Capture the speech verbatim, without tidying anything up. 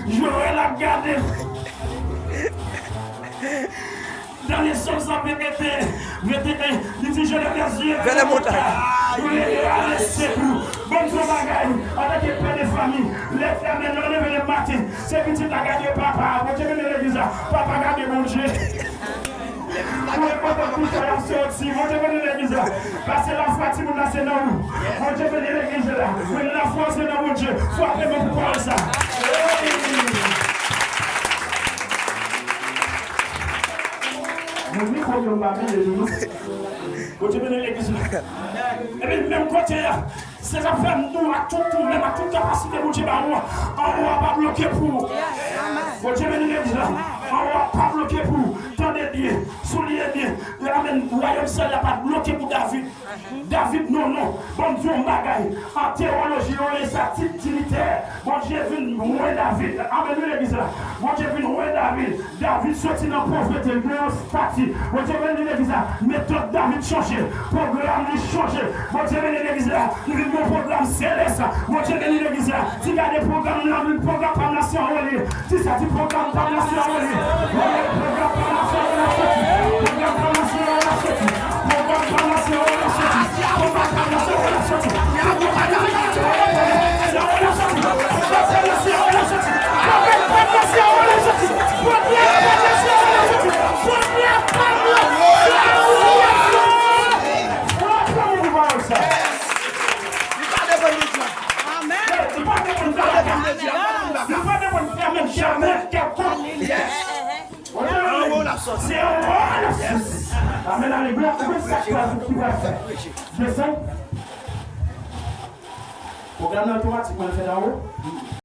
Joël ap gade m. Dans les Psaumes cent vingt et un, vingt et un, li di, je lève les yeux vers les montagnes. Où viendra le secours? Ban m di w yon bagay, antanke pè de fanmi, lè, amèn, lè w leve le maten, se pitit la gade papa, Bondye beni legliz la, papa gade Bondye. Mwen kontan pou sa y ap soti. Bondye beni legliz la. Pase lafwa timoun nan se nan ou. Bondye beni legliz la. Men lafwa se nan Bondye. Frape men pou pawòl sa. Mwen mikwo yo m pa beni nou non. Bondye beni legliz la. Epi menm kote a. Se sa fè m di w a tout ou menm, a tout kapasite Bondye ba ou an, anwo a pa bloke pou ou. Bondye beni legliz la. Anwo a pa bloke pou ou. Tande byen, souliye byen. Amèn. Wayòm syèl la pa t bloke pou David. David, non, non. Ban m di w yon bagay. An tewoloji, yo rele sa tit dinitè. Bondye vin lwen David. Amèn, wi, legliz la. Bondye vin lwen David. David soti nan povrete, li gen yon estati. Bondye beni legliz la. Metòd David chanje. Pwogram li chanje. Bondye beni legliz la. Li vin gen yon pwogram selès. Bondye beni legliz la. Di gade pwogram nan, vin pwogram pa m nan se anwo li ye. Di sa, di pwogram pa m nan se anwo li ye. Pwogram pa m nan se anwo l ap soti. Pwogram pa m nan se anwo l ap soti. Pwogram pa m nan se anwo l ap soti. Pwogram pa m nan se anwo l ap soti. Li pa depann de dyaman. Li pa depann de dyaman. Li pa depann de dyaman. Jamè, kèlkonk. Anwo l ap soti. Se anwo l ap soti. Amèn, alelouya. Ou konn sa k pral, ki pral fèt? Desann. Pwogram nan otomatik, mwen fè anwo.